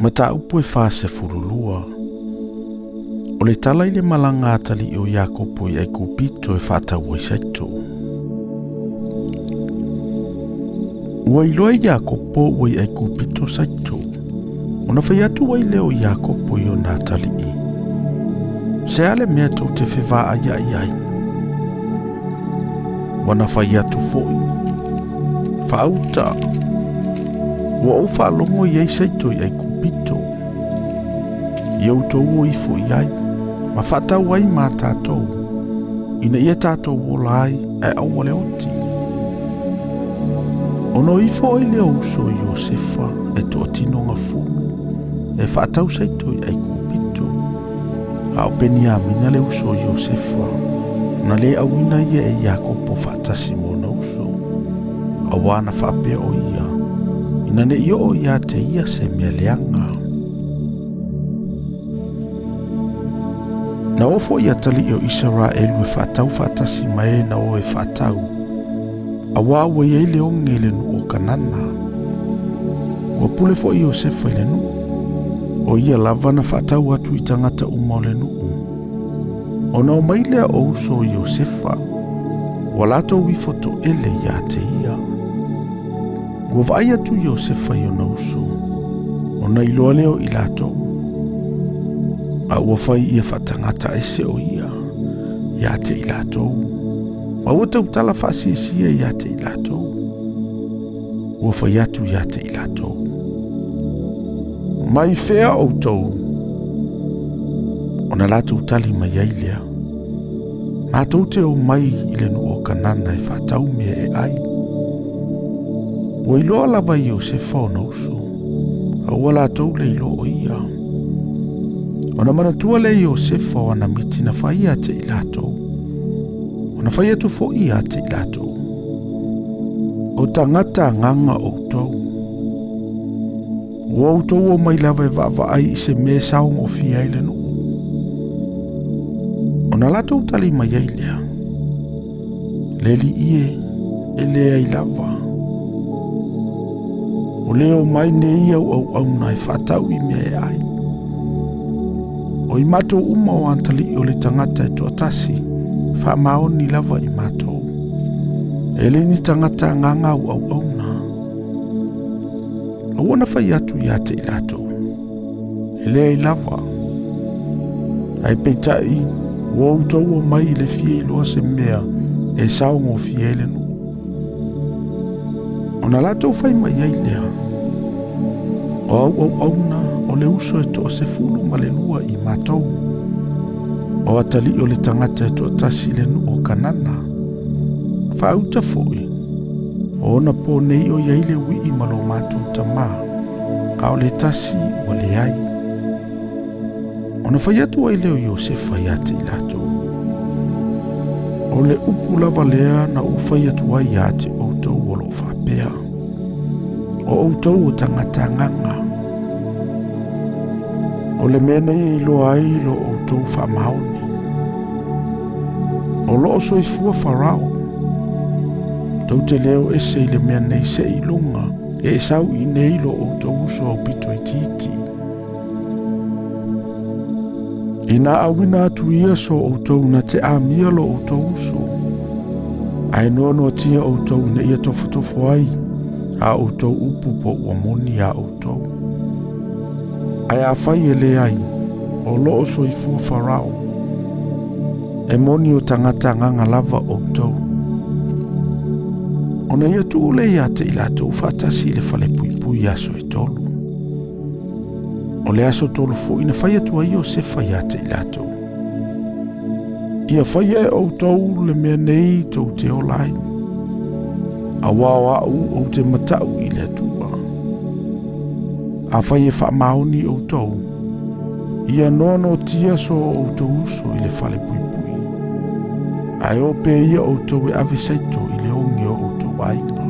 Mataupu e 42. O le tala i le malaga a atalii o Iakopo i Aikupito e faatau ai saito. Ua iloa e Iakopo ua i Aikupito saito, ona fai atu ai lea o Iakopo i ona atalii, Se a le mea tou te fevaaiai ai? Ua na fai atu foi, Faauta, ua ou faalogo e i ai saito i Aikupito. Ia outou o ifo i ai, ma faatau ai ma tatou, ina ia tatou ola ai, ae aua le oti. Ona o ifo ai lea o uso o Iosefa e toatino gafulu, e faatau saito i Aikupito. A o Peniamina le uso o Iosefa, na le auina ia e Iakopo faatasi ma ona uso, auā na faapea o ia, ina ne i oo ia te ia se mea leaga. Na o foi atalii o Isaraelu e faatau faatasi ma e na o e faatau, auā ua i ai le oge i le nuu o Kanana. Ua pule foi Iosefa i le nuu, o ia lava na faatau atu i tagata uma o le nuu. Ona omai lea o uso o Iosefa, ua latou ifo toele ia te ia. Ua vaai atu Iosefa i ona uso, ona iloa lea o i latou, a ua fai ia faatagata ese o ia ia te i latou, ma ua tautala faasiesie ia te i latou. Ua fai atu ia te i latou, Mai fea outou? Ona latou tali mai ai lea, Matou te omai i le nuu o Kanana e faatau mea e ai. Ua iloa lava e Iosefa ona uso, a ua latou le iloa o ia. Ona manatua lea e Iosefa o ana miti na fai ia te i latou. Ona fai atu foi ia te i latou, O tagata agaga outou. Ua outou omai lava e vaavaai i se mea e saogofie ai le nuu. Ona latou tali mai ai lea, Le alii e, e leai lava. O le omai nei au auauna e faatau i mea e ai. O i matou uma o atalii o le tagata e toatasi, faamaoni lava i matou. E le ni tagata agaga au auauna. A ua na fai atu ia te i latou, E leai lava. Ae peitai, ua outou omai i le fia iloa se mea e saogofie ai le nuu. Ona latou fai mai ai lea, O au auauna o le uso e 12 i matou, o atalii o le tagata e toatasi i le nuu o Kanana. Faauta foi, o ona po nei o i ai le uii ma lo matou tamā, a o le tasi ua leai. Ona fai atu ai lea o Iosefa ia te i latou, O le upu lava lea na ou fai atu ai ia te outou o lo o faapea, O outou o tagata agaga. O le mea nei e iloa ai lo outou faamaoni. O lo o soifua Farao. Tou te le o ese i le mea nei seiloga e sau i inei lo outou uso aupito itiiti. Ina auina atu ia so outou na te amia lo outou uso, ae noanoatia outou ina ia tofotofo ai a outou upu po ua moni a outou. Ae afai e leai, o lo o soifua Farao, e moni o tagata agaga lava outou. Ona ia tuu lea ia te i latou faatasi i le falepuipui i aso e tolu. O le aso tolu foi na fai atu ai Iosefa ia te i latou, Ia faia e outou le mea nei tou te ola ai, auā o a'u ou te mata'u i le Atua. Afai e faamaoni outou, ia noanoatia so outou uso i le falepuipui, ae o pea ia outou e ave saito i le oge o outou aiga.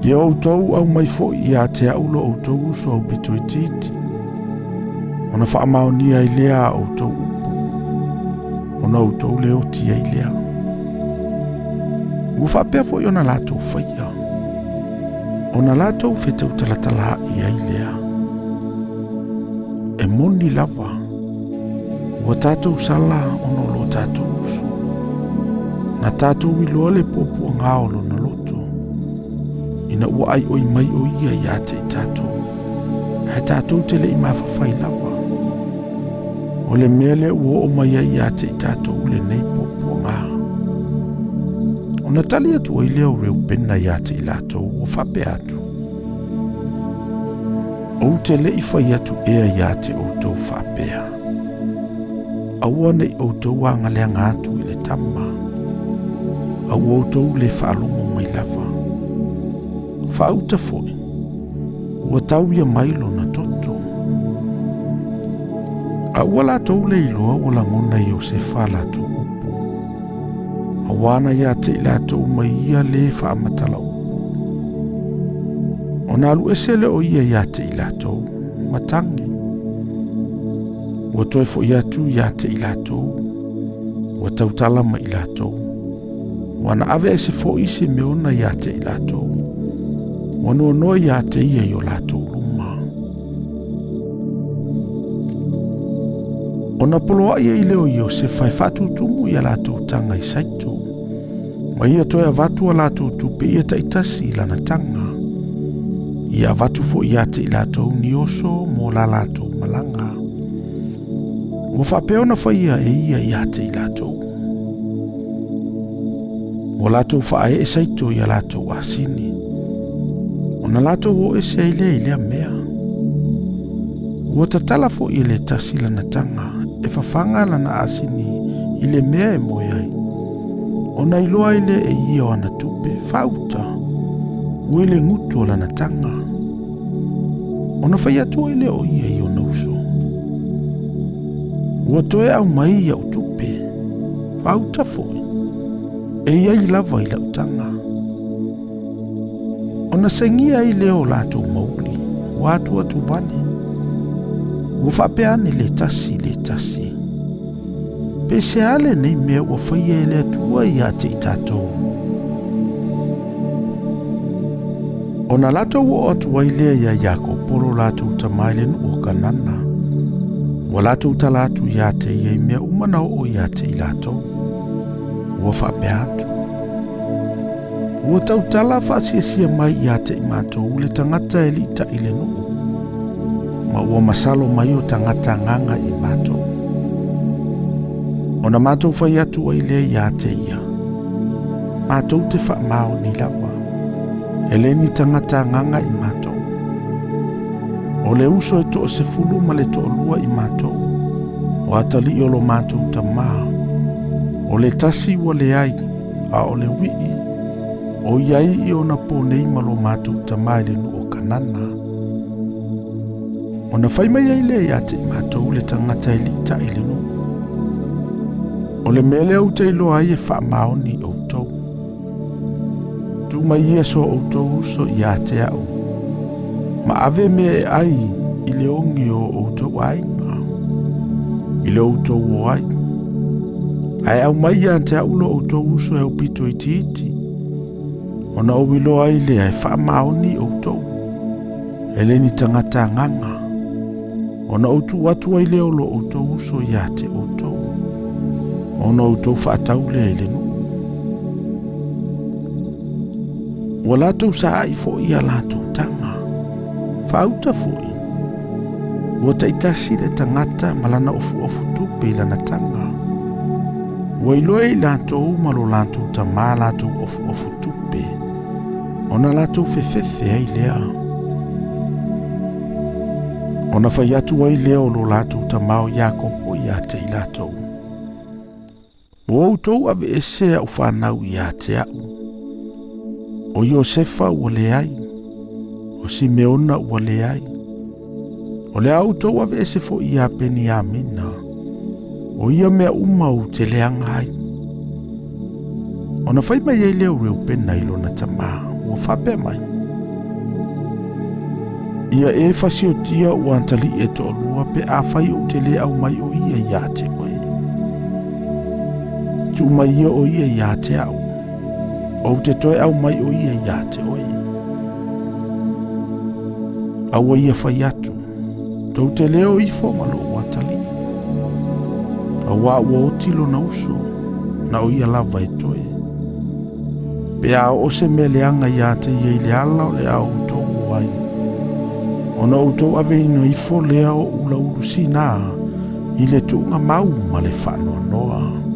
Ia outou aumai foi ia te a'u lo outou uso aupito itiiti, ona faamaonia ai lea a outou upu, ona outou le oti ai lea. Ua faapea foi ona latou faia. Ona latou fetautalatalaai ai lea. E moni lava, ua tatou sala ona o lo tatou uso. Na tatou iloa le puapuaga o lona loto, ina ua aioi mai o ia ia te i tatou, ae tatou te le i mafafai lava. O le mea lea ua oo mai ai ia te i tatou lenei puapuaga. Ona tali atu ai lea o Reupena ia te i latou ua faapea atu, Ou te le i fai atu ea ia te outou faapea, aua ne i outou agaleaga atu i le tama, a ua outou le faalogo mai lava. Faauta foi, ua tau ia mai lona toto. A ua latou le iloa ua lagona e Iosefa a latou upu, auā na ia te i latou mai ia lē faamatala upu. Ona alu ese lea o ia ia te i latou, ma tagi. Ua toe foi atu ia te i latou, ua tautala ma i latou. Ua na ave ese foi Simeona ia te i latou, ua noanoa ia te ia i o latou luma. Ona poloai ai lea o Iosefa e faatutumu i a latou taga i Saito, ma ia toe avatu a latou tupe ia taitasi i lana taga. Ia avatu foi ia te i latou ni oso mo la latou malaga. Ua faapea ona faia e ia ia te i latou. Ua latou faaee Saito i a latou asini. Ona latou o ese ai lea i lea mea. Ua tatala foi e le tasi lana taga, e fafaga lana asini i le mea e moe ai. Ona iloa ai lea e ia o ana tupe, faauta, ua i le gutu o lana taga. Ona fai atu ai lea o ia i ona uso. Ua toe aumai au tupe, faauta foi, e iai lava i lau taga. Ona segia ai lea o latou mauli, ua atu atu vale. Ua faapea ane le tasi le tasi. Pe se a lenei mea ua faia e le Atua ia te i tatou. Ona latou oo atu ai lea ia Iakopo lo latou tama i le nuu o Kanana. Ua latou tala atu ia te ia i mea uma na oo ia te i latou. Ua faapea atu. Ua tautala faasiasia mai ia te i matou le tagata e liita'i le nuu, ma ua masalo mai o tagata agaga i matou. Ona matou fai atu ai lea ia te ia, matou te faamaoni lava, e le ni tagata agaga i matou. O le uso e toasefulu ma le toalua i matou, o atalii o lo matou tamā, o le tasi ua leai, a o le uii, o iai i ona po nei ma lo matou tamā i le nuu o Kanana. Ona fai mai ai lea ia te i matou le tagata e liita'i le nuu. O le mea lea ou te iloa ai e faamaoni outou. Tuu mai ia so outou uso ia te au, ma ave mea e ai i le ogi o outou aiga, i le outou o ai. Ae aumai ia te au lo outou uso e aupito itiiti, ona ou iloa ai lea e faamaoni outou, e le ni tagata agaga, ona ou tuu atu ai lea o lo outou uso ia te outou, ona outou faatau lea i le nuu. Ua latou saai foi ia latou taga, faauta foi, ua taitasi le tagata ma lana ofuofu tupe i lana taga. Ua iloa e i latou ma lo latou tamā latou ofuofu tupe, ona latou fefefe ai lea. Ona fai atu ai lea o lo latou tamā o Iakopo ia te i latou. Ua outou aveese au fanau ia te au. O Iosefa ua leai, o Simeona ua leai. O le a outou aveese foi ia Peniamina, o ia mea uma ou te leaga ai. Ona fai mai ai lea o Reupena i lona tamā, ua faapea mai. Ia e fasiotia ua atalii e toalua pe afai ou te le aumai o ia ia te oe. Tuu mai ia o ia ia te au, ou te toe aumai o ia ia te oe. A ua ia fai atu, Tou te le o ifo ma lou atalii, auā ua oti lona uso, na o ia lava e toe. Pe a oo se mea leaga ia te ia i le ala o le a outou o ai, ona outou aveina ifo lea o ou laulu sina i le tuuga mau ma le faanoanoa.